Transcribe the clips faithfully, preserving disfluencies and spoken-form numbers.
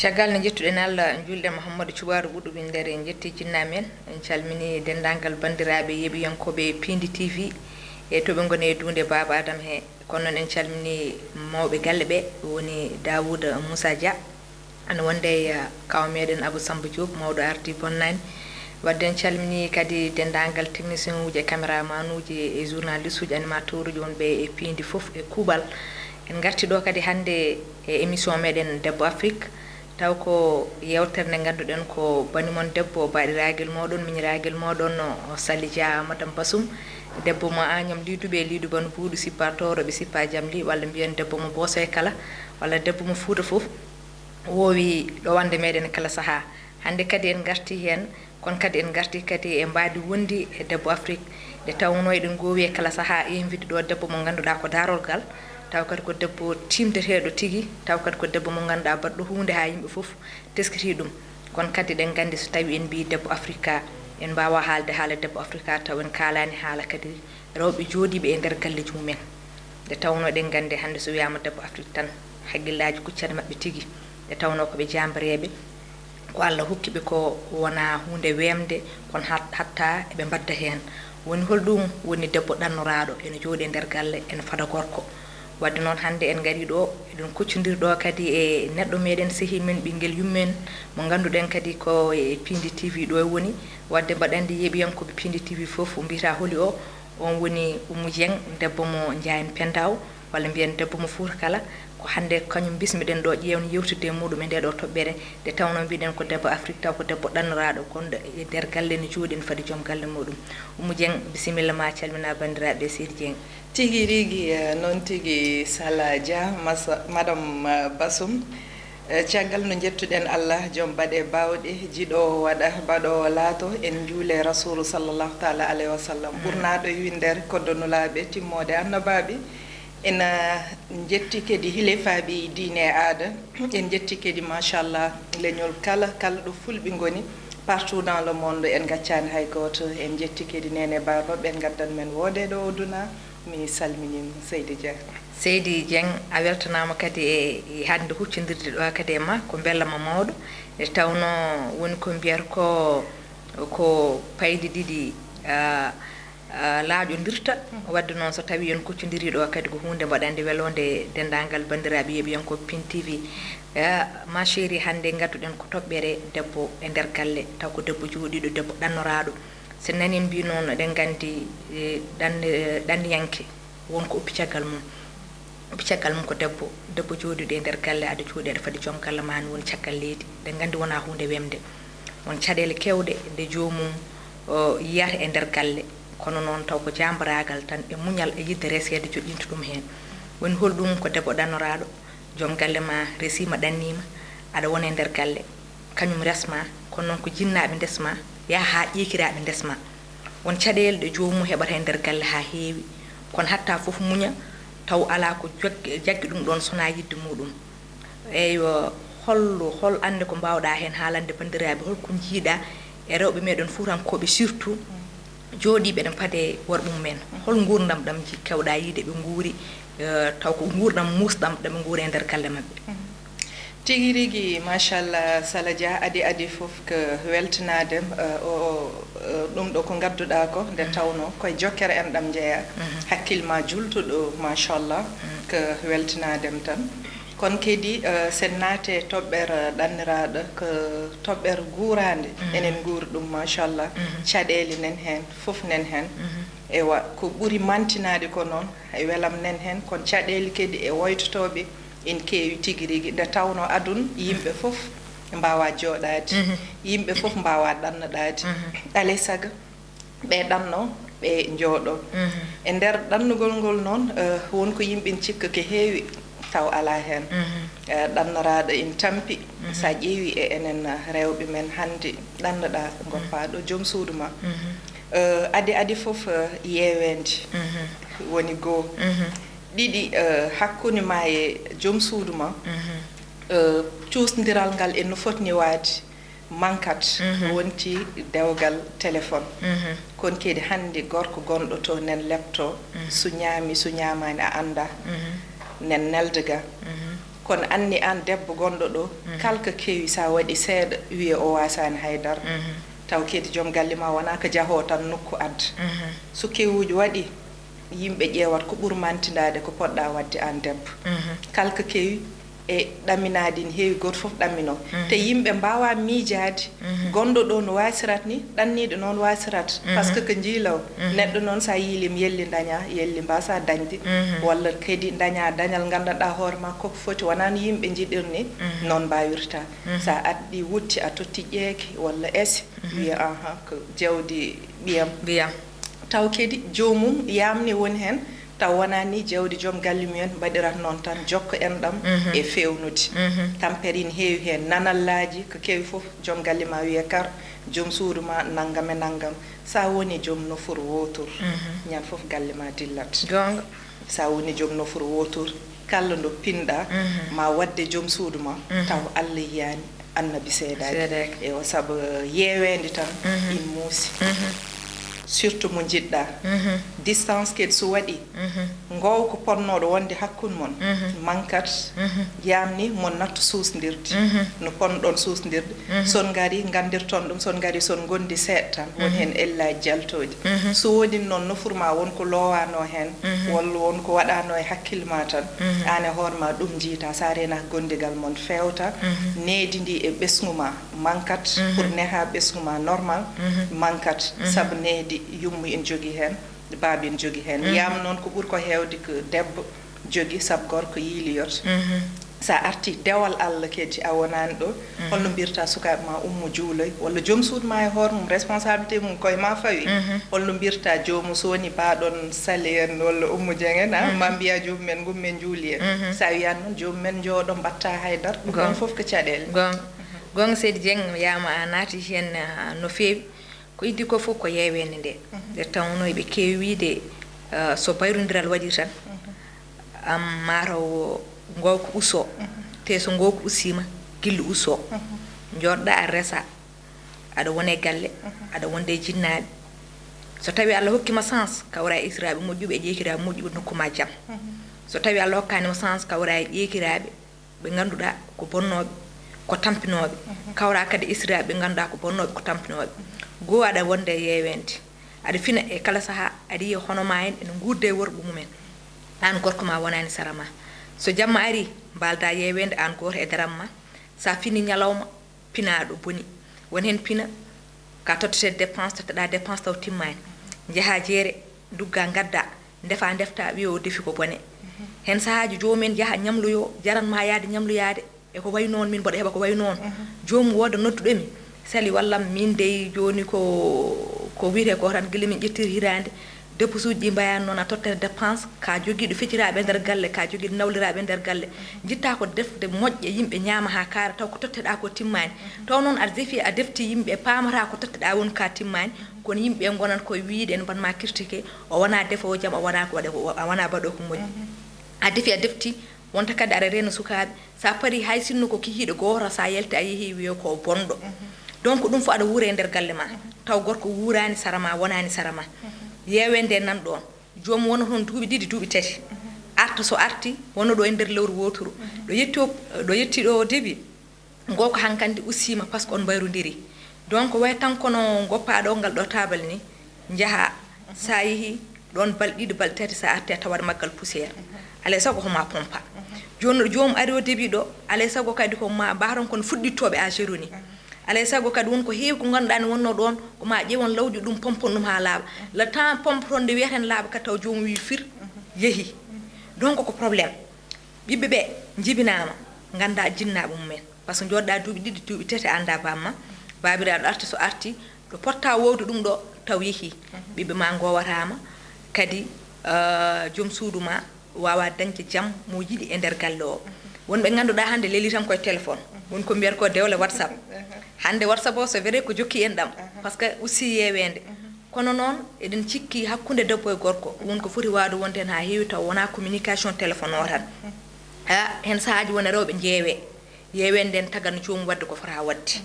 Caggal nde njettuɗen Allah, njuulɗen Muhammadu Cubaaru ɓurɗo winndere, en njetti jinnaaɓe men, en calmini denndaangal banndiraaɓe yeeɓiyankooɓe Piindi T V e to ɓe ngoni e duunde Baaba Adama he. Kono noon en calmini mawɓe galle ɓe, woni Daawuda Muusa Dia, ana wonde e, uh, kaw meɗen Abou Samba Diop, mawɗo arti Bonnani. Wadde en calmini kadi denndaangal technicien uji e caméraman uji e journaliste uji, animateur uji wonɓe e piindi fof e kuuɓal. En ngarti ɗo kadi hannde e émission meɗen Debbo Afrique, taw ko yewtere nde ngannduɗen ko banimon debbo, baɗiragel moɗon, miñiragel moɗon, o Sali Dia, Madame Bassoum, debbo mo Agnam Liduɓe, Lidu Bano Buuɗu, sippa Tooro, ɓe sippa Jamli, walla mbiyen debbo mo Boosoy kala, walla debbo mo Fuuta fof. Woowi ɗowande meɗen kala sahaa. Hannde kadi en ngarti heen, kono kadi en ngarti kadi e mbaadi wondi e Debbo Afrique. Nde tawnoo eɗen ngoowi e kala sahaa invité ɗo debbo mo ngannduɗaa ko daarorgal, taw kadi ko debbo tiimdeteeɗo tigi, taw kadi ko debbo mo ngannduɗaa baɗɗo huunde haa yimɓe fof teskiti ɗum. Kono kadi eɗen nganndi so tawii en mbii Debbo Afrique, en mbaawaa haalde haala Debbo Afrique taw en kaalaani haala kadi rewɓe jooɗiiɓe e nder galleeji mumen. Nde tawnoo eɗen nganndi hannde so wiyaama Debbo Afrique tan, hakkillaaji kuccani maɓɓe tigi. Nde tawnoo ko ɓe jaambareeɓe, ko Allah hokki ɓe ko wonaa huunde weemde, kono hat-, hatta eɓe mbadda heen. Woni holɗum? Woni debbo ɗannoraaɗo, ene jooɗi e nder galle, ene fada gorko. Wadde noon hannde en ngarii ɗo, eɗen kuccondiri ɗo kadi e neɗɗo meɗen, sehil men, ɓinngel yummen, mo ngannduɗen kadi ko e Piindi T V ɗo e woni. Wadde mbaɗa anndi yeeɓiyankooɓe Piindi T V fof mbiyata holi o, on woni Oumou Dieng, debbo mo Ndiayène Pendaw, walla mbiyen debbo mo Fuuta kala. Ko hannde kañum mbismiɗen ɗo ƴeewde yewtidde e muɗum e nde ɗo toɓɓere, nde tawnoo mbiɗen ko Debbo Afrique, taw ko debbo ɗannoraaɗo, gonɗo e nder galle, ne jooɗi, ne fadi joom galle muɗum. Oumou Dieng, bisimilla ma, calmina banndiraaɓe, Seydi Dieng. Tigi rigi, eh, noon tigi Sala Dia, masa-, Madame, eh, Bassoum. Eh, caggal no njettuɗen Allah, joom baɗe baawɗe, jiɗoowo waɗa, baɗoowo laato, en njuule Rasuulu sallallahu taala alayhi wa sallam, ɓurnaaɗo e winndere, koddo nulaaɓe, timmoode annabaaɓe. En, eh, njetti kadi hilifaaɓe diine e aada, en njetti kadi, machallah, leñol kala, kala ɗo fulɓe ngoni, partout dans le monde, en ngaccaani hay gooto. En njetti kadi Neene Baaba, ɓe ngaddan men woode ɗo o duna. Mi salminiima, Seydi Dia. Seydi Dieng, a weltanaama kadi e, e hannde huccondirde ɗo kadi e ma, ko mbelama mawɗo. Nde tawnoo woni ko mbiyata ko, ko payɗe ɗiɗi, ah, ah, laaƴondirta. Wadde noon, so tawii en kuccondirii ɗo kadi, ko huunde mbaɗande weloonde denndaangal banndiraaɓe yeeɓiyankooɓe Pin T V. Ah, ma chérie, hannde ngadduɗen ko toɓɓere debbo e nder galle, taw ko debbo jooɗiiɗo, debbo ɗannoraaɗo. So nanii en mbii noon, eɗen nganndi, eh, ɗan-, eh, ɗanniyanke, won ko oppi caggal mum. Oppi caggal mum ko debbo, debbo jooɗiiɗo e nder galle, aɗa jooɗi, aɗa fadi joom galle ma, ne woni caggal leydi. Eɗen nganndi wonaa huunde wemde. Won caɗeele keewɗe nde joomum, o, yiyata e nder galle. Kono noon, taw ko jaambaraagal tan e muñal e yiɗde reseede joɗɗinta ɗum heen. Woni holɗum? Ko debbo ɗannoraaɗo, joom galle ma resiima, ɗanniima, aɗa wona e nder galle. Kañum resma, kono noon ko jinnaaɓe ndesma, yaha haa ƴeekiraaɓe ndesma. Won caɗeele ɗe joomum heɓata e nder galle haa heewi, kono hatta fof muña, taw alaa ko jaggi, jaggi ɗum ɗoon so wonaa yiɗde muɗum. Eywa, hol, hol annde ko mbaawɗaa heen haalande banndiraaɓe, hol ko njiiɗaa e rewɓe meɗen fuutankooɓe surtout, jooɗiiɓe ene paade worɓe mumen? Hol nguurndam ɗam nji-, kewɗaa yiide ɓe nguuri, eh, taw ko nguurndam muusɗam ɗam ɓe nguuri e nder galle maɓɓe? Tigi rigi, machallah, Sala Dia, adi adi fof ko weltanaade, eh, o, o, eh, ɗum ɗo ko ngadduɗaa ko, nde tawnoo koye jokkere enɗam njeyaa. Hakkil ma juultuɗo, machallah, ko weltanaade tan. Kono kadi, eh, sen naate toɓɓere ɗanniraaɗo, ko toɓɓere guuraande. Enen nguuri ɗum, machallah. Caɗeele nen heen, fof nen heen. Ewa, ko ɓuri mantinaade ko noon, e welam nen heen, kono caɗeele kadi e woytotooɓe en keewi tigi rigi, nde tawnoo aduna yimɓe fof mbaawaa jooɗaade, yimɓe fof mbaawaa ɗannoɗaade. Alay sago ɓe ɗanno, ɓe njooɗo. E nder ɗannugol ngol noon, eh, won ko yimɓe cikka ko heewi, taw alaa heen. Eh, ɗannoraaɗo ina tampi. So a ƴeewi e enen, eh, rewɓe men hannde, ɗannoɗaa, ngoppaaɗo joom suudu ma. Eh, adi adi fof, eh, yeeweende woni goo. Ɗiɗi, eh, hakkunde ma e joom suudu ma, eh, cuusndiral ngal eno fotni waade. Mankat wonti dewgal téléphone. Kon kadi hannde gorko gonɗo to nen lepto, so ñaami, so ñaamaani a annda, nen nelda ga. Kono anni aan debbo gonɗo ɗo, kala ko kewi sa waɗi seeɗa, wiye o wasaani haydara. Taw kadi joom galle ma wona ko jahoo tan nokku adda. So kewuuji waɗi, yimɓe ƴeewat ko ɓuri mantindaade ko poɗɗa waɗde aan debbo. Kala ko kewi e ɗaminaade ne heewi, gooto fof ɗamino. Te yimɓe mbaawa miijaade, gonɗo ɗo no waasirat ni, ɗanniiɗo noon waasirat. Parce que ko njiilaw. Neɗɗo noon sa yiilim yelli daña, yelli mbasa dañde. Walla kadi daña dañal nganndanɗa hoore ma koko foti, wona no yimɓe njiɗir ni, noon mbawirta. Sa addi wutti a totti ƴeeke walla ese, wiya aha ko jawdi ɓiyam. Ɓiyam. Taw kadi joomum yamni woni heen, taw wonaa ni jawdi joom galle mumen mbaɗirat noon tan, jokko enɗam e feewnude. Tampere ina heewi heen, nanallaaji ko kewi fof, joom galle ma wiya kar, joom suudu ma nanngam e nanngam. Sa woni joom nofuru wootur, ñande fof galle ma dillat. Goonga. Sa woni joom nofuru wootur, kala ɗo pinɗa, ma waɗde joom suudu ma, taw Allah yiyaani, Annabi seedaaki. Seedaaki. Ewa, sabu yeeweende tan, ina muusi. Surtout mo njiɗɗa. Distance kadi so waɗi, ngoow ko ponnooɗo wonde hakkunde mon, mankat, yamni mon natto suusndirde. No ponnoɗon suusndirde. So on ngari, nganndirton ɗum, so on ngari, so on ngondi seeɗa tan, won heen ellaaji jaltooɗi. So woni noon, nofuru ma won ko loowaano heen, walla won ko waɗaano e hakkille ma tan, aan e hoore ma ɗum njiyta. Sa reenaaki gondigal mon feewta, needi ndi e ɓesngu ma mankat, pour neha ɓesngu ma normal, mankat, sabu needi yummu ina jogii heen, baaba ina jogii heen. Yam noon ko ɓuri ko heewde ko debbo jogii, sabu gorko yiiliyoto. Sa arti dewal Allah kadi a wonaani ɗo, holno mbirta sukaaɓe ma ummo juuloy, walla joom suudu ma e hoore mum, responsabilité mum koye ma fawi? Holno mbirta joomum, so woni ba ɗon Sali en walla Ummu Jeng en, a, ma mbiya joomum en ngummen njuuli en. Sa wiyan noon joomum en njooɗo mbatta haydara, ɗum ɗon fof ko caɗeele. Goonga. Goonga, Seydi Jeng, yama a naati heen, ah, no feewi. Ko iddi ko fof ko yeeweende nde. Nde tawnoo eɓe keewi wiyde, ah, so bayrondiral waɗii tan, am, mataw ngooka usoo. Te so ngooka usiima, gilli usoo. Njooɗoɗaa aɗa resa, aɗa wona e galle, aɗa wonde e jinnaaɓe. So tawii Allah hokkii ma chance, kawra e esiraaɓe moƴƴuɓe, e ƴeekiraaɓe moƴƴuɓe, nokku ma jam. So tawii Allah hokkaani ma chance, kawra e ƴeekiraaɓe ɓe ngannduɗaa ko bonnooɓe, ko tampinooɓe. Kawra kadi esiraaɓe ɓe ngannduɗaa ko bonnooɓe, ko tampinooɓe. Goo, aɗa wonde e yeeweende, aɗa fina e kala sahaa, aɗa yiya hono ma en ene nguurda e worɓe mumen. Aan gorko ma wonaani sara ma. So jamma arii, mbaalda yeeweende aan gooto e daram ma. Sa fini ñalawma, pinaaɗo boni. Won heen pina, ka tottetee dépense, totteɗaa dépense taw timmaani. Njaha jeere, ndugga, ngadda, ndefa, ndefta, wiya o defi ko bone. Heen sahaaji joomum en njaha ñamloyo, jaran ma yaade ñamloyaade, e ko wayi noon, min mboɗo heɓa ko wayi noon. Joomum wooda nodduɗo mi, Sali, wallam min dey jooni ko, ko wiyetee ko tan, gila min ƴettiri hitaande, dépense uji ɗi mbayaani noon, a tottata dépense, ka jogiiɗo fecciraaɓe e nder galle, ka jogiiɗo nawliraaɓe e nder galle. Njiɗta ko defde moƴƴa, yimɓe ñaama haa kaara, taw ko totteɗaa ko timmaani. Taw noon aɗa defi, a defti yimɓe, paamata ko totteɗaa won ka timmaani, kono yimɓe ngonat koye wiyde ene mbaɗ ma critiqué, o wona defoowo jam, o wona ko waɗe, o wona baɗo ko moƴƴi. A defi, a defti, wonta kadi aɗa reena sukaaɓe. Sa parii, hay sinno ko kikiiɗe gooto, sa yalti a yehii, wiye ko bonɗo. Donc ɗum fof aɗa wuura e nder galle ma. Taw gorko wuuraani sara ma, wonaani sara ma. Yeeweende nan ɗoon. Joomum wona toon duuɓi ɗiɗi, duuɓi tati. Arta, so arti, wona ɗo e nder lewru wooturu. Ɗo yetti o, ɗo yetti ɗo o debi, ngoo ko hankandi ustiima, parce que on mbayrondirii. Donc way tan kono ngoppaa ɗo ngal ɗo taabal ni, njaha, sa yehi ɗoon balɗe ɗiɗi, balɗe tati, sa arti a tawat maggal poussière. Alay sago ko ma pompa. Jooni no joomum ari o debi ɗo, alay sago kadi ko ma mbaton kono fuɗɗittooɓe à zéro ni. Alay sago kadi won ko heewi ko ngannduɗaa ne wonnoo ɗoon, ko ma ƴeewon lawƴu ɗum, pompon ɗum haa laaɓa. Le temps pompoton nde wiyeten laaɓa kadi taw joomum wii fir, yehi. Donc ko problème. Ɓiɓɓe ɓe njibinaama, ngannda jinnaaɓe mumen. Parce que njooɗoɗaa duuɓi ɗiɗi, duuɓi tati, a anndaa bamma. Baabiraaɗo arti, so arti, ɗo potta woowde ɗum ɗo, taw yehii. Ɓiɓɓe ma ngoowataama, kadi, eh, joom suudu ma waawa dañde jam mo yiɗi e nder galle o. Won ɓe ngannduɗaa hannde leli tan koye téléphone. Won ko mbiyata ko dewle WhatsApp. Hannde WhatsApp o, c'est vrai ko jokki en ɗam, parce que aussi yeeweende. Kono noon, eɗen cikki hakkunde debbo e gorko, won ko foti waawde wonde heen haa heewi, taw wonaa communication téléphone o tan. A, heen sahaaji wona rewɓe njeewee. Yeeweende nden tagana joomum waɗde ko fota waɗde.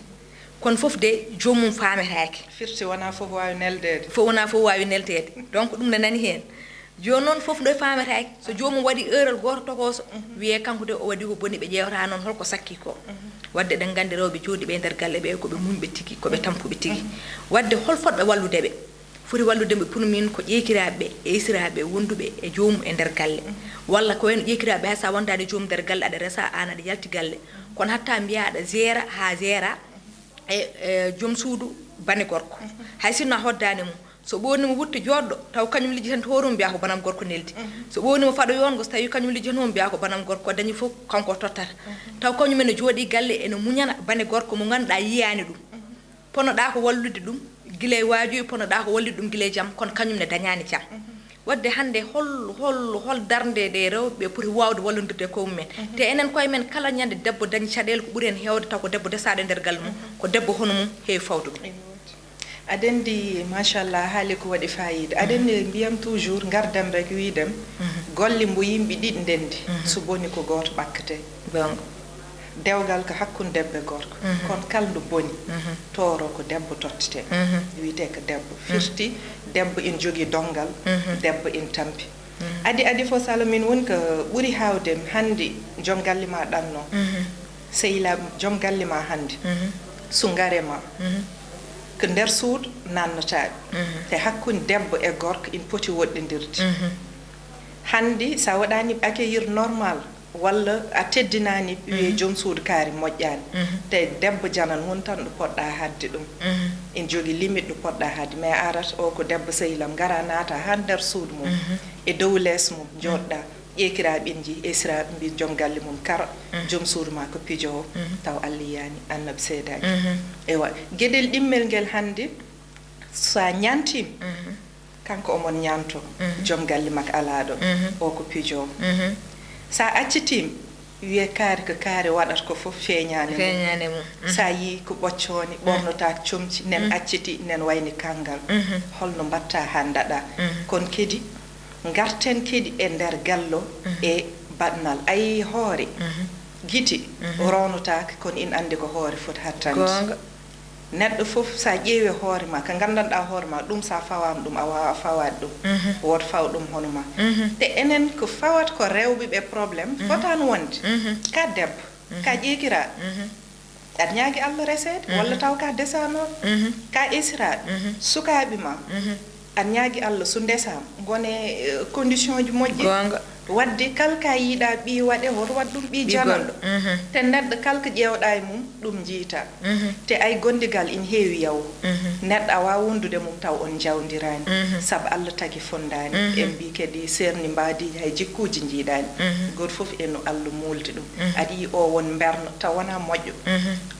Kono fof de, joomum faametaake. Firti wonaa fof waawi neldeede. Fof wonaa fof waawi neldeede. Donc, ɗum ne nani heen. Jooni noon, fof nde faametaake. So joomum waɗi eeral gooto tokooso, wiyee kanko de o waɗi ko boni, ɓe ƴeewata noon hol ko sakki ko. Waɗde eɗen nganndi rewɓe jooɗiiɓe e nder galle ɓe, ko ɓe muñɓe tigi, ko ɓe tampuɓe tigi. Waɗde hol fotɓe wallude ɓe? Foti wallude ɓe pour min ko ƴeekiraaɓe ɓe e esiraaɓe ɓe wonduɓe e joomum e nder galle. Walla ko wayno ƴeekiraaɓe ɓe, hay so a wondaani joomum nder galle, aɗa resa, aan aɗa yalti galle. Kono hatta mbiyaa aɗa jeera haa jeera e, e joom suudu bane gorko. Hay sinno a hoddaani mo, so ɓoornii mo wutte jooɗɗo, taw kañum lijjitanta hoore mum, mbiyaa ko banam gorko neldi. So ɓoornii mo faɗo yoongo, so tawii kañum lijjitanta hoore mum, mbiyaa ko banam gorko, ko dañi fof kanko o tottata. Taw kañum ene jooɗii galle, ene muñana bane gorko mo ngannduɗaa yiyaani ɗum. Ponoɗaa ko wallude ɗum gila e waajuuɓe, ponoɗaa ko wallude ɗum gila e jam, kono kañum ne dañaani jam. Waɗde hannde hol, hol, hol darnde nde rewɓe poti waawde wallondirde e koye mumen? Te enen koye men, kala ñande debbo dañi caɗeele, ko ɓuri heen heewde taw ko debbo desaaɗo e nder galle mum, ko debbo hono mum heewi fawde ɗum. Aɗa anndi, machallah, a haali ko waɗi faayiida. Aɗa anndi, mbiyam toujours, ngardam rek, wiidem, golle mbo yimɓe ɗiɗi ndenndi, so boni ko gooto ɓakketee. Goonga. Dewgal ko hakkunde debbo e gorko. Kono kala ndu boni, tooro ko debbo tottetee. Wiyetee ko debbo. Firti, debbo ina jogii donngal, debbo ina tampi. Adi, adi fof, Sala, min woni ko ɓuri haawde hannde, joom galle ma ɗanno. Sehilaaɓe, joom galle ma hannde, sungare ma, ko nder suudu nannotaa ɓe. Te hakkunde debbo e gorko ina poti woɗɗondirde. Hannde, so a waɗaani accueillir normal, walla a teddinaani, wiyee joom suudu kaari moƴƴaani. Te debbo janan woni tan ɗo poɗɗaa haɗde ɗum. Ina jogii limite ɗo poɗɗaa haɗde. Mais a arat, o ko debbo, sehil am, ngara naata haa nder suudu mum. E dow lees mum, njooɗɗaa. Ƴeekiraaɓe ɓe njii, esiraaɓe mbii joom galle mum kara, joom suudu ma ko pijoowo, taw Allah yiyaani, Annabi seedaaki. Ewa, geɗel ɗimmel ngel hannde, so a ñaantiima, kanko omon ñaanto, joom galle makko alaa ɗo, o ko pijoowo. So a accitiima, wiyee kaari ko kaari waɗata ko fof feeñaani mum. Feeñaani mum. So a yii ko ɓoccooni, ɓornotaako comci, nen acciti, nen wayni kanngal. Holno mbaɗtaa haa ndaɗaa? Kono kadi, ngarten kadi e nder gallo e baɗnal. Ayi hoore, gite roonotaake, kono ina anndi ko hoore foti hattande. Goonga. Neɗɗo fof, so a ƴeewi hoore ma, ko nganndanɗaa hoore ma, ɗum so a fawaama ɗum, a waawaa fawaade ɗum. Woto faw ɗum hono ma. Te enen ko fawata ko rewɓe ɓe problème, fotaani wonde. Ka debbo, ka ƴeekiraaɗo. Aɗa ñaagi Allah reseede, walla taw ka desaanooɗo, ka esiraaɗo, sukaaɓe ma. Aɗa ñaagi Allah so ndesaama, ngone, eh, condition ji moƴƴi. Goonga. Waɗde kala ka yiɗaa ɓii waɗe, hoto waɗ ɗum ɓii jananɗo. Te neɗɗo kala ko ƴeewɗaa e mum, ɗum njiytaa. Te ay gondigal ina heewi yawu. Neɗɗo a waawaa wondude mum taw on njawdiraani. Sabu Allah tagi fonndaani. En mbii kadi seerni mbaadiiji hay jikkuuji njiiɗaani. Gooto fof e no Allah muuldi ɗum. Aɗa yiyi o won mberno taw wonaa moƴƴo.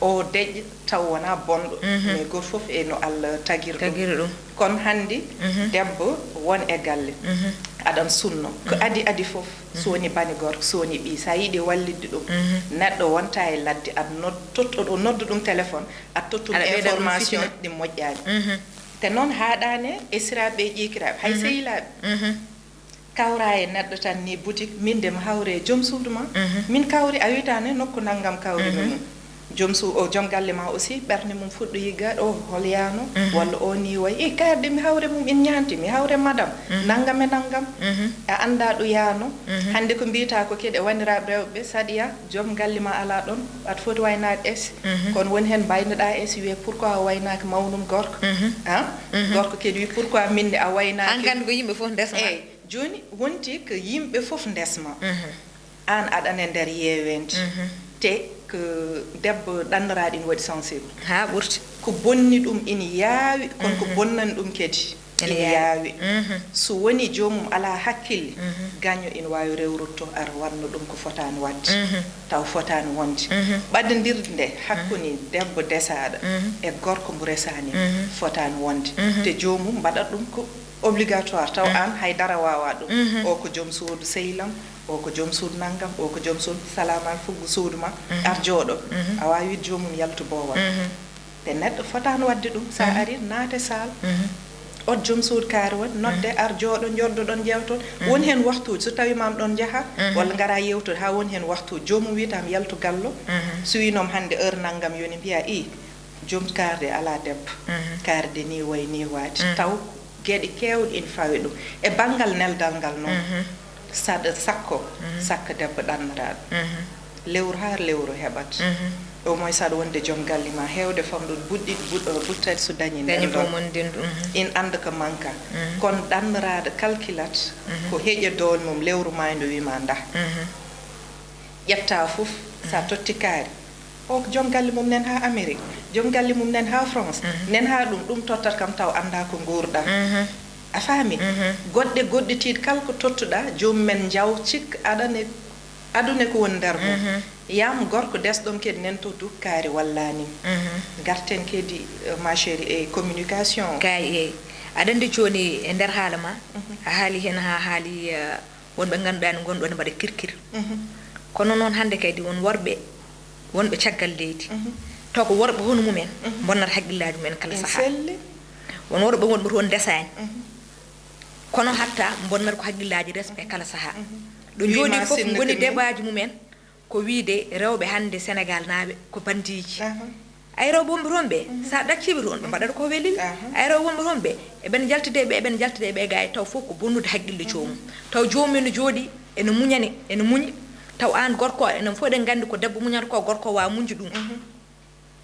O deƴƴo taw wonaa bonɗo. Mais gooto fof e no Allah tagiri ɗum. Tagiri ɗum. Kono hannde debbo won e galle, aɗan sunno. Ko adi adi fof, so woni bani gorko, so woni ɓii, so a yiɗi wallitde ɗum, neɗɗo wonta e ladde, aɗa nod-, tot-, oɗo nodda ɗum téléphone, aɗa totta ɗum information ɗi moƴƴaani. Te noon haaɗaani e esiraaɓe e ƴeekiraaɓe, hay sehilaaɓe. Kawra e neɗɗo tan ni boutique, min de mi hawre e joom suudu ma. Min kawri, a wiyata ne nokku nanngam kawri mi mum. Joom su-, o joom galle ma aussi, ɓernde mum fuɗɗo yiggaade, o hol yaano, walla o ni wayi. E kaari de mi hawre mum, in ñaanti, mi hawre madam, nanngam e nanngam. A anndaa ɗo yaano. Hannde ko mbiyata ko kadi e wanndiraaɓe rewɓe, Saɗiya, joom galle ma alaa ɗoon, aɗa foti waynaade es. Kono woni heen mbaynoɗaa es, wiyee pourquoi a waynaaki mawnum gorko? Ah? Gorko kadi wi pourquoi min ne a waynaaki? Aan kan ko yimɓe fof ndesma. Eey. Jooni, wonti ko yimɓe fof ndesma. Aan aɗa e nder yeeweende. Te ko debbo ɗannoraaɗo ina waɗi sensible. Haa ɓurti. Ko bonni ɗum ina yaawi, kono ko bonnani ɗum kadi ina yaawi. So woni joomum alaa hakkille, gaño ina waawi rewrude to, ara waɗno ɗum ko fotaani waɗde, taw fotaani wonde. Ɓadondirde nde hakkunde debbo desaaɗo e gorko mbo resaani, fotaani wonde. Te joomum mbaɗat ɗum ko obligatoire, taw aan hay dara waawaa ɗum. O ko joom suudu sehil am, o ko joom suudu nanngam, o ko joom suudu, salaamal fuggu suudu ma, ar jooɗo. A waawii wiide joomum yaltu boowal. Te neɗɗo fotaani waɗde ɗum. So a arii, naate saal, oto joom suudu kaari won, nodde, ar jooɗo, njoddoɗon, njeewton. Won heen waktuuji, so tawii ma am ɗoon njaha, walla ngara yeewtude, haa won heen waktuuji. Joomum wiyata mi yaltu gallo, so wiinoom hannde heure nanngam yoni, mbiyaa, ii, Joom kaari alaa debbo. Kaari de ni wayi ni waadi. Taw geɗe keewɗe ina fawi ɗum. E banngal neldal ngal noon, saɗa sakko, sakko debbo ɗanniraaɗo. Lewru haa lewru heɓat. Au moins saɗa wonde joom galle ma, heewde famɗude buɗɗi, buɗ-, buttati so dañi Dañi nelɗon. Fof mon ndendu. Ina annda ko manka. Kono ɗanniraaɗo calculat ko heƴa doole mum lewru maayndo wima nda. Ƴetta fof, sa totti kaari. O ko joom galle mum nen haa Amérique, joom galle mum nen haa France, nen haa ɗum, ɗum tottat kam taw annda ko nguurɗa. A faami? Goɗɗe goɗɗitiiɗe kala ko tottuɗa, joom men njaw cik aɗane, adune ko woni nder mum. Yam gorko desɗon kadi nen to duk kaari wallani. Garten kadi, eh, ma chérie, e communication. Kay, eey. Aɗa anndi jooni e nder haala ma, a haali heen haa haali, eh, wonɓe ngannduɗaa ne ngonɗon e mbaɗa kirkir. Kono noon hannde kadi won worɓe, wonɓe caggal leydi. Taw ko worɓe hono mumen bonnata haqqillaaji mumen kala Ina sahaa. Selli. Won worɓe wonɓe toon ndesaani. Kono hatta bonnata ko haqqillaaji resɓe kala sahaa. Ɗo Wii njooɗi ma fof sinno ngoni ko nii. Debaaji mumen ko wiide rewɓe hannde Senegal naaɓe ko bandiiji. Ay rewɓe wonɓe toon ɓe, sa ɗacciiɓe toon, ɓe mbaɗata ko weli. Ay rewɓe wonɓe toon ɓe, eɓen njaltida e ɓe, eɓen njaltida e ɓe, gay taw fof ko bonnude haqqille joomum. Taw joomum ene jooɗi, ene muñani, ene muñi. Taw aan gorko o, enen fof eɗen nganndi ko debbo muñata ko, gorko o waawa muñde ɗum.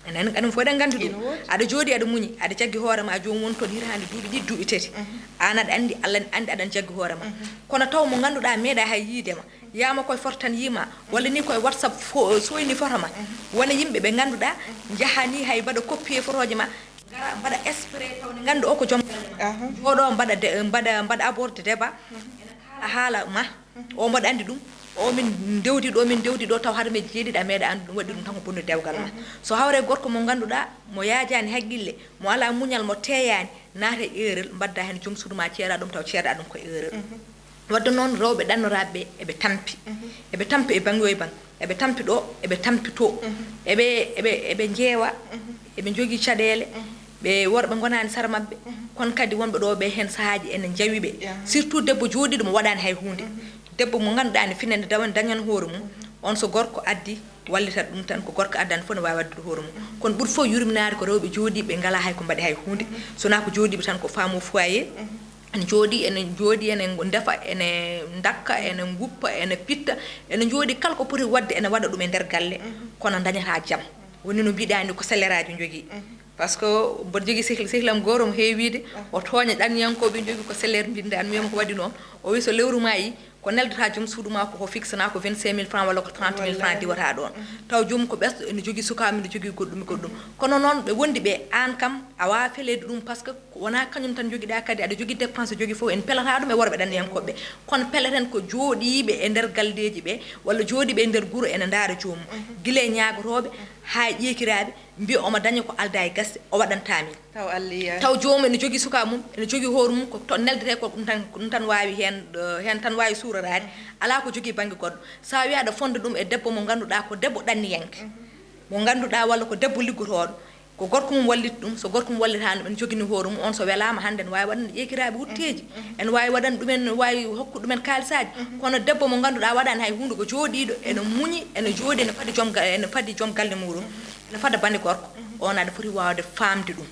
Enen, enen fof eɗen nganndi ɗum. Ene woodi. Aɗa jooɗi, aɗa muñi, aɗa jaggi hoore ma, joomum woni toon hitaande duuɓi ɗiɗi, duuɓi tati. Aan aɗa anndi, Allah ene anndi aɗa jaggi hoore ma. Kono taw mo ngannduɗaa meeɗa hay yiide ma, yiyama koye fortan yii ma, walla ni koye WhatsApp fo-, soyni foto ma. Wona yimɓe ɓe ngannduɗaa, njaha ni hay mbaɗa copier fotooji ma, ngara mbaɗa exprès taw ne nganndu o ko joom galle ma. Jooɗo mbaɗa de-, mbaɗa, mbaɗa aborder débat, ene kaala haala ma. O mboɗo anndi ɗum, o min ndewdi ɗo, min ndewdi ɗo, taw hade men jeeɗiɗa meeɗa anndi ɗum, waɗi ɗum tan ko bonnude dewgal ma. So hawre gorko mo ngannduɗaa, mo yaajaani haqqille, mo alaa muñal, mo teeyaani, naata e erreur, mbadda heen joom suudu ma, ceeɗa ɗum, taw ceeɗa ɗum ko erreur. Wadde noon, rewɓe ɗannoraaɓe ɓe, eɓe tampi. Eɓe tampi e baŋ yo e baŋ. Eɓe tampi ɗo, eɓe tampi to. Eɓe, eɓe, eɓe njeewa, eɓe njogii caɗeele, ɓe worɓe ngonaani sara maɓɓe. Kono kadi wonɓe ɗo ɓe heen sahaaji ene njawi ɓe. Surtout debbo jooɗiiɗo mo waɗaani hay huunde. Debbo mo ngannduɗaa ne fina ne dawan-, dañan hoore mum, on so gorko addi, wallitat ɗum tan, ko gorko addani fof ne waawi waddude hoore mum. Kono ɓuri fof yurminaade ko rewɓe jooɗiiɓe ngalaa hay ko mbaɗi hay huunde. So wonaa ko jooɗiiɓe tan ko femme au foyer. Ene jooɗii, ene njooɗii, ene ndefa, ene ndakka, ene nguppa, ene pitta, ene njooɗii kala ko poti waɗde ene waɗa ɗum e nder galle, kono ndañataa jam. Woni no mbiɗaa ni ko selleraaji njogii. Par ce que mboɗo jogii sehil, sehil am gooto mo heewi wiyde, o tooña ɗanniyankooɓe njogii ko selleer mbinndaan, mi wiyama ko waɗi noon. O wi so lewru maayi, ko neldata joom suudu ma ko, ko fixe na ko vingt-cinq mille francs walla ko trente mille francs diwata ɗoon. Taw joomum ko ɓesɗo, ene jogii sukaaɓe, ene jogii goɗɗum e goɗɗum. Kono noon ɓe wondi ɓe, aan kam, a waawaa feleede ɗum, par ce que ko wonaa kañum tan njogiɗaa, kadi aɗa jogii dépense, jogii fof, en pelata ɗum e worɓe ɗanniyankooɓe. Kono peleten ko jooɗiiɓe e nder galleeji ɓe, walla jooɗiiɓe e nder guro ene ndaara joomum. Gila e ñaagotooɓe haa e ƴeekiraaɓe, mbiya omo daña ko aldaa e gasde, o waɗantaa min. Taw Allah yiyaani. Taw joomum ene jogii suka mum, ene jogii hoore mum, ko to neldetee ko ɗum tan, ko ɗum tan waawi heen, eh, heen tan waawi suuroraade. Alaa ko jogii bannge goɗɗo. So a wiyaa aɗa fonnda ɗum e debbo mo ngannduɗaa ko debbo ɗanniyanke, mo ngannduɗaa walla ko debbo liggotooɗo, ko gorko mum walliti ɗum, so gorko mum wallitaani ɗum, ene jogini hoore mum, on so welaama hannde ene waawi waɗande ƴeekiraaɓe wutteeji, ene waawi waɗande ɗumen, waawi hokkude ɗumen kaalisaaji. Kono debbo mo ngannduɗaa waɗaani hay huunde, ko jooɗiiɗo, ene muñi, ene jooɗi, ene fadi joom ga-, ene fadi joom galle muɗum, ene fada bannge gorko, on aɗa foti waawde faamde ɗum.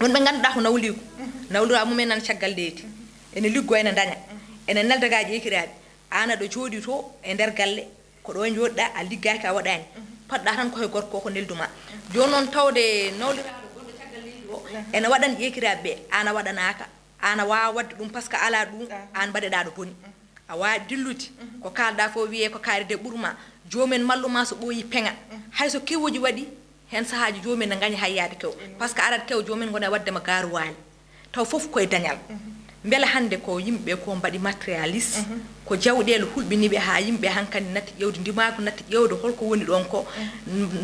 Won ɓe ngannduɗaa ko nawliigu, nawliigu mumen nan caggal leydi, ene liggo, ene daña, ene nelda ga ƴeekiraaɓe, aan aɗa jooɗii to e nder galle, ko ɗo njooɗiɗaa, a liggaaki, a waɗaani. Paɗɗaa tan ko he gorko ko nelduma. Jooni noon tawde nawliraaɗo gonɗo caggal leydi o, ene waɗan ƴeekiraaɓe ɓe, aan a waɗanaaka, aan a waawa waɗde ɗum, par ce que a alaa ɗum, aan mbaɗeɗaa ɗo boni. A waawi dillude, ko kaalɗaa fof wiyee ko kaari de ɓurma, joomen malluma so ɓooyi peŋa. Hay so kewuuji waɗi, heen sahaaji joomen ne ngaña hay yaade kew. Par ce que arat kew joomen ngona waɗde ma gaaruwaali. Taw fof koye dañal. Mbele hannde ko yimɓe ko mbaɗi matérialiste, ko jawɗeele hulɓiniiɓe haa yimɓe hankadi natti ƴeewde ndimaagu, natti ƴeewde holko woni ɗoon ko,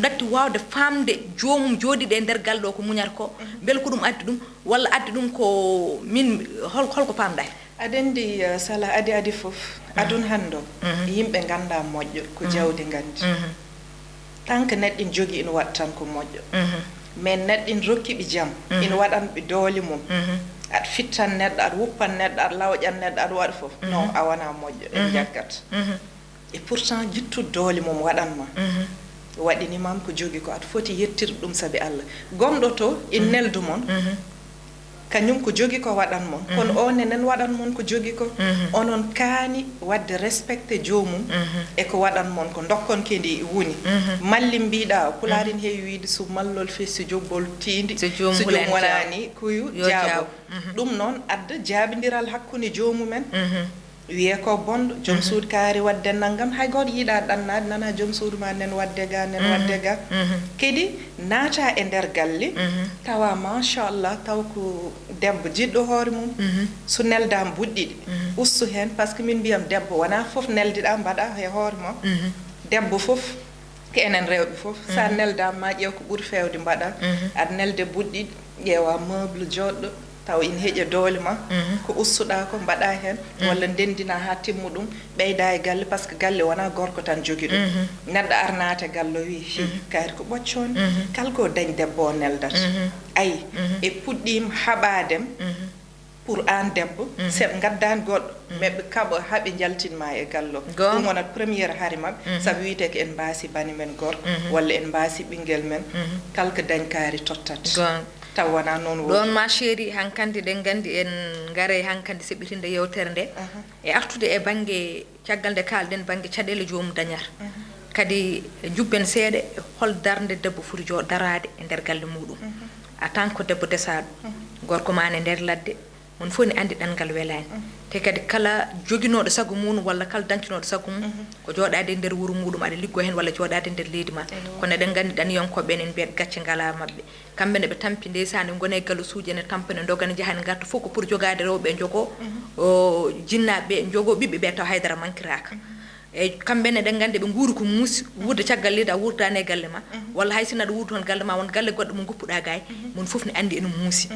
natti waawde faamde joomum jooɗiiɗo e nder galle ɗo ko muñata ko, mbele ko ɗum addi ɗum, walla addi ɗum ko min, hol-, holko paamɗaa heen? Aɗa anndi, eh, Salah, adi adi fof, aduna hannde o, yimɓe nganndaa moƴƴo, ko jawdi nganndi. Tant que neɗɗo ina jogii, ina waɗa tan ko moƴƴo. Mais neɗɗo ina rokki ɓe jam, ina waɗan ɓe doole mum. Aɗa fittan neɗɗo, aɗa wuppan neɗɗo, aɗa lawƴan neɗɗo, aɗa waɗa fof. Non, a wonaa moƴƴo, en njaggat. Et pourtant, jittude doole mum waɗan ma. Waɗini mam ko jogi ko, aɗa foti yettirde ɗum sabi Allah. Gomɗo to in neldu mon, kañum ko jogi ko waɗan mon, kono o nenen waɗan mon ko jogi ko. Onon kaani waɗde respecté joomum e ko waɗan mon ko, dokkon kedi woni. Malli mbiɗa, pulaar ina heewi wiyde so mallol fesi jobbol tiindi, so joom wonani kuyu jaabo. Ɗum noon adda jaabindiral hakkunde joomumen. Wiyee ko bonɗo, joom suudu kaari waɗde nanngam, hay gooto yiɗaa ɗannaade, nana joom suudu ma nen waɗde ga, nen waɗde ga. Kadi naata e nder galle, tawa machallah, taw ko debbo jiɗɗo hoore mum, so neldaama buɗɗiɗi, ustu heen, par ce que min mbiyam debbo wonaa fof neldiɗaa mbaɗa he hoore ma. Debbo fof, ko enen rewɓe fof, so a neldaama ma ƴeew ko ɓuri feewde mbaɗa, aɗa nelde buɗɗiɗi, ƴeewa meuble jooɗɗo, taw ina heƴa doole ma, ko ustuɗaa ko mbaɗa heen, walla ndendina haa timmu ɗum, ɓeyda e galle, par ce que galle wonaa gorko tan jogi ɗum. Neɗɗo ar naata galle o wii, "Hi, kaari ko ɓoccoonde, kala ko dañ debbo o neldata." Ayi, e puɗɗiima haɓaadem pour aan debbo, se ɓe ngaddaani goɗɗo, mais ɓe kaɓa haa ɓe njaltin ma e galle o. Ɗum wonat première hari maɓɓe, sabu wiyetee ko en mbaasi bani men gorko, walla en mbaasi ɓinngel men, kala ko dañ kaari tottat. Taw wonaa noon woni. Ɗoon ma chérie, hankandi ɗen nganndi en ngaray hankandi seɓɓitinde yewtere nde. E artude e bannge, caggal nde kaalɗen bannge caɗeele joomum dañata. Kadi jubben seeɗa e hol darnde debbo foti jo daraade e nder galle muuɗum. En tant que debbo desaaɗo, gorko ma ne nder ladde, mon fof ne anndi ɗanngal welaani. Te kadi kala joginooɗo sago mum walla kala dañtunooɗo sago mum, ko jooɗaade e nder wuro muuɗum aɗa liggoo heen walla jooɗaade e nder leydi ma. Kono eɗen nganndi ɗanniyankooɓe ɓe enen mbiyat gacce ngalaa maɓɓe. Kamɓe ne ɓe tampi ndeysaan, ɓe ngona e galle suuji ene tampa, ne ndoga ne njaha ne ngarta, fof ko pour jogaade rewɓe ɓe njogoo, o, jinnaaɓe ɓe njogoo ɓiɓɓe ɓe taw haydara mankiraaka. Eyi, kamɓe ne eɗen nganndi ɓe nguuri ko muusi, wuurde caggal leydi a wuurdaani e galle ma, walla hay sinno aɗa wuurdi toon galle ma won galle goɗɗo mo ngoppuɗaa gaay, mon fof ne anndi ene muusi.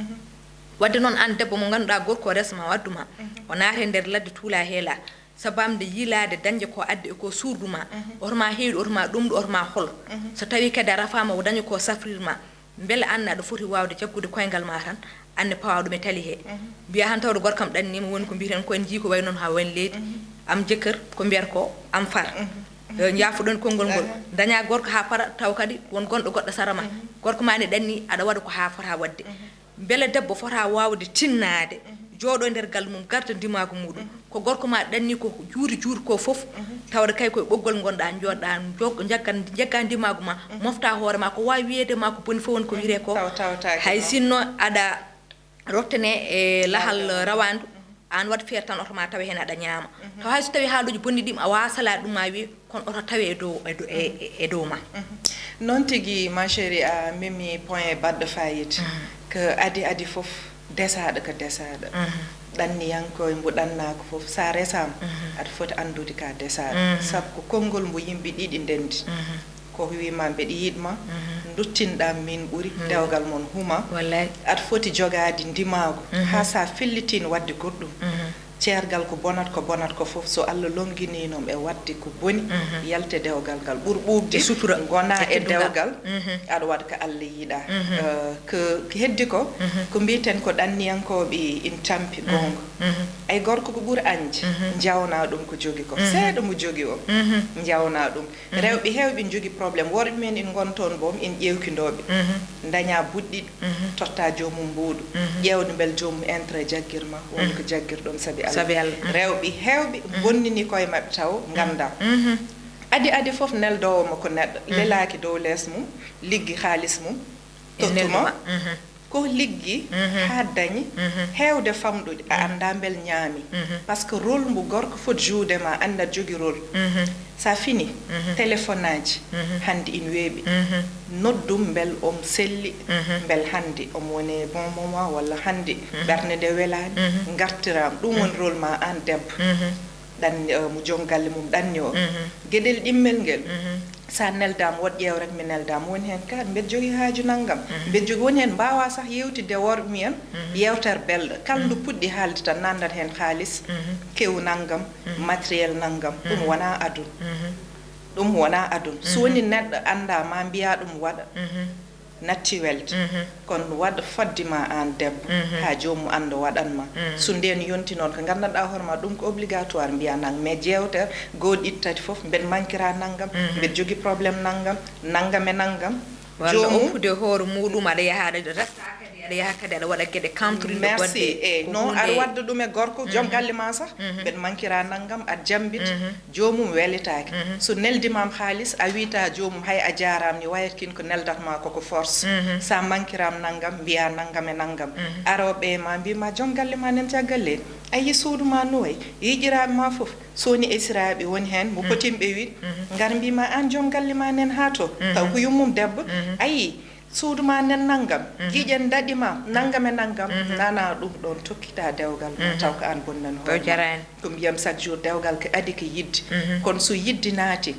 Wadde noon aan debbo mo ngannduɗaa gorko o resma waddu ma, o naata e nder ladde tuulaa heelaa, sabamde yiilaade dañde ko addi e ko suudu ma, oto ma heewɗi, oto ma ɗomɗi, oto ma hol. So tawii kadi a rafaama o daña ko safrir ma, mbele aan aɗa foti waawde jaggude koyngal ma tan, aan ne pawa ɗum e tali he. Mbiya tan tawde gorko am ɗanniima, woni ko mbiyeten ko en njii ko wayi noon haa wayni leydi. Am jëkkër ko mbiyata ko am far. Eh, njaafoɗon konngol ngol. Daña gorko haa para, taw kadi won gonɗo goɗɗo sara ma. Gorko ma ne ɗanni, aɗa waɗa ko haa fota waɗde. Mbele debbo fota waawde tinnaade, jooɗo e nder galle mum, garda ndimaagu muuɗum. Ko gorko ma ɗanni ko juuri juuri ko fof, tawde kay koye ɓoggol ngonɗaa, njooɗɗaa, jog-, njagga, njagga ndimaagu ma, mofta hoore ma, ko waawi wiyeede ma ko boni fof woni ko wiyetee ko. Taw-, tawataake hay noon. Sinno aɗa rottane e lahal rawaandu, aan waɗ feere tan oto ma tawe heen aɗa ñaama. Taw hay so tawii haalooji bonni ɗi a waasala ɗum ma wiye, kono oto tawe e dow, e dow, e, e, e dow ma. Noon tigi, ma chérie, a memi point baɗɗo fayida. Ko adi adi fof, desaaɗo ko desaaɗo. Ɗanniyankooɓe mbo ɗannaako fof, so a resaama, aɗa foti anndude ka desaaɗo. Sabu ko konngol mbo yimɓe ɗiɗi ndenndi. Ko wiima mbeɗa yiɗ ma, nduttinɗaa min ɓuri, dewgal mon huma. Wallay. Aɗa foti jogaade ndimaagu, haa so a fellitiino waɗde goɗɗum. Ceergal ko bonat, ko bonat ko fof, so Allah longiniino e waɗde ko boni, yalte dewgal ngal ɓur ɓuuɓde, e sutura, ngona e teddungal. Dewgal, aɗa waɗa ko Allah yiɗaa. Eh, ko, ko heddi ko, ko mbiyeten ko ɗanniyankooɓe in tampi goonga. Ay gorko ko ɓuri añde, njawna ɗum ko jogi ko. Seeɗa mo jogi o, njawna ɗum. Rewɓe heewɓe njogii problème. Worɓe men ina ngona toon boom, ina ƴeewkindooɓe. Ndaña buɗɗiɗi, totta joomum mbuuɗu. Ƴeewde mbele joomum intérêt jaggir ma, woni ko jaggirɗon sabi Allah. Sabi Allah. Rewɓe heewɓe bonnini koye maɓɓe taw nganndaa. Adi adi fof neldoowo ma ko neɗɗo, lelaaki dow lees mum, liggi haalis mum, e tottuma. Ko liggi haa dañi heewde famɗude, a anndaa mbel ñaami. Par ce que rôle mbo gorko foti jouer ma, anndaa jogi rôle. So a fini, téléphone aji hannde ina weeɓi. Noddum mbel om selli, mbel hannde omo woni e bon moment, walla hannde ɓernde nde welaani, ngartiraam. Ɗum woni rôle ma aan debbo. Ɗanni, eh, mo joom galle mum ɗanni o. Geɗel ɗimmel ngel, so a neldaama, woɗ ƴeew rek mi neldaama. Woni heen kaari, mbeɗa jogii haaju nanngam. Mbeɗa jogii, woni heen mbaawaa sah yeewtidde e worɓe mum en yeewtere belɗo. Kala ndu puɗɗi haalde tan, nanndat heen haalis, kewu nanngam, matériel nanngam. Ɗum wonaa aduna. Ɗum wonaa aduna. So woni neɗɗo anndaa ma mbiyaa ɗum waɗa. natti welde. Kono waɗ fodde ma aan debbo, haa joomum annda waɗan ma. So ndeen yonti noon, ko nganndanɗaa hoore ma, ɗum ko obligatoire, mbiya nang, mais jeewtere goo, ɗiɗi, tati fof, mbeɗa mankira nanngam, mbeɗa jogii problème nanngam, nanngam e nanngam. Walla joomum ompude hoore muuɗum, aɗa yaha, aɗa resta kadi, aɗa yaha kadi, aɗa waɗa geɗe kamtoriɗe. Merci. Waɗde e ko non, aɗa huunde waɗda ɗum e gorko, joom galle ma sax, mbeɗa mankira nanngam, aɗa jammbita, joomum weletaake. So neldi maam haalis, a wiyta joomum, hay a jaaraama ni, wayata kin ko neldata ma ko ko force. Sa mankiram nanngam, mbiya nanngam e nanngam. Arooɓe ma mbi ma, joom galle ma nen caggal leydi, a yi suudu ma no wayi, yiƴiraaɓe ma fof, soni esiraaɓe woni heen, mo potimɓe wiide, ngar mbi ma, aan joom galle ma nen haa to, taw ko yummum debbo, a yi suudu ma nen nanngam, giƴen daɗi ma, nanngam e nanngam, nana ɗum ɗon tokkita dewgal ma, taw ko aan bonnani hoore ma. Ko mbiyam chaque jour, dewgal ko adi ko yidde. Kono so yidde naati,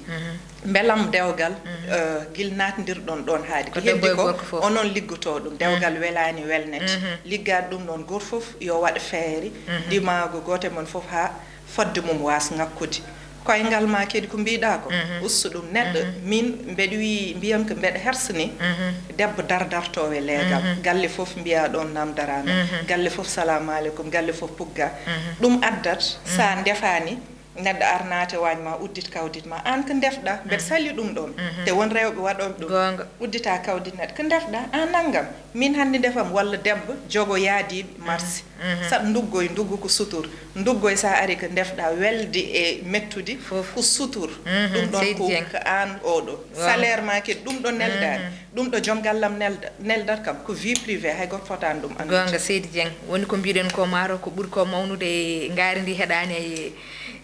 mbelam dewgal, eh, gil naatndirɗon ɗon haade ko heddi debbo e ko, gorko fof, onon liggotoo ɗum. Dewgal welaani, welnete. Liggaade ɗum ɗon, gooto fof yo waɗ feere, ndimaagu gooto e mon fof haa fodde mum waas ŋakkude. Koyngal ma kadi ko mbiɗa ko, ustu ɗum. Neɗɗo, min mbeɗa wi-, mbiyam ko mbeɗa hersini debbo dardartoowo e leegal. Galle fof mbiya ɗon namdaraama. Galle fof salamu aleykum, galle fof pugga. Ɗum addat sa ndefaani, neɗɗo ar naate waañ ma, uddit kawdit ma. Aan ko ndefɗa, mbeɗa salli ɗum ɗon. Te won rewɓe waɗooɓe ɗum. Goonga. Uddita kawdit neɗɗo, ko ndefɗa? Aan nanngam. Min hannde ndefam walla debbo jogo yaadiiɓe marsi. Saɗa nduggoy, nduggu ko sutur. Nduggoy sa ari ko ndefɗa, welde e mettudi fof ko sutur. Ɗum ɗon seydi ko, Dieng, ko aan oɗo. Goonga. Salaire ma kadi ɗum ɗo neldaani. Ɗum ɗo joom gallam nelda-, neldat kam ko vie privée, hay gooto fotaani ɗum anndude. Goonga, seydi Dieng. Woni ko mbiɗen ko, maaro ko ɓuri ko mawnude e ngaari ndi heɗaani e,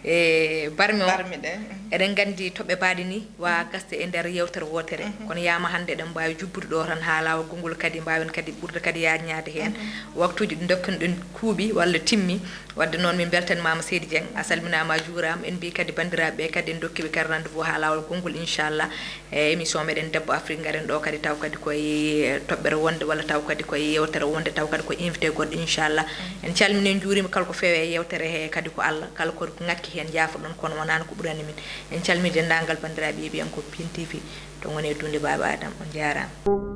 e barmi o. Barmi ɗe. Eɗen nganndi toɓɓe baaɗe ni wa gasde e nder yewtere wootere. Kono yama hannde eɗen mbaawi jubbude ɗo tan haa laawol konngol kadi mbaawen kadi ɓurde kadi yaajnaade heen. Waktuuji ɗi ndokken ɗen kuuɓi walla timmi. Wadde noon min mbeltanimama seydi Dieng, a salminama, a juurama. En mbi kadi banndiraaɓe ɓe kadi en dokkiɓe kadi rendez-vous haa laawol konngol, inchallah. E émission meɗen Debbo Afrique, ngaren ɗo kadi taw kadi koye toɓɓere wonde, walla taw kadi koye yewtere wonde, taw kadi koye invité goɗɗo, inchallah. En calmini, en juurima kala ko feewi e yewtere he kadi ko Allah, kala ko ŋakki heen jaafoɗon, kono wonano ko ɓurani min. En calmini denndaangal banndiraaɓe yeeɓiyankooɓe Pin T V, to ngoni e duunde Baaba Adama, on njaaraama.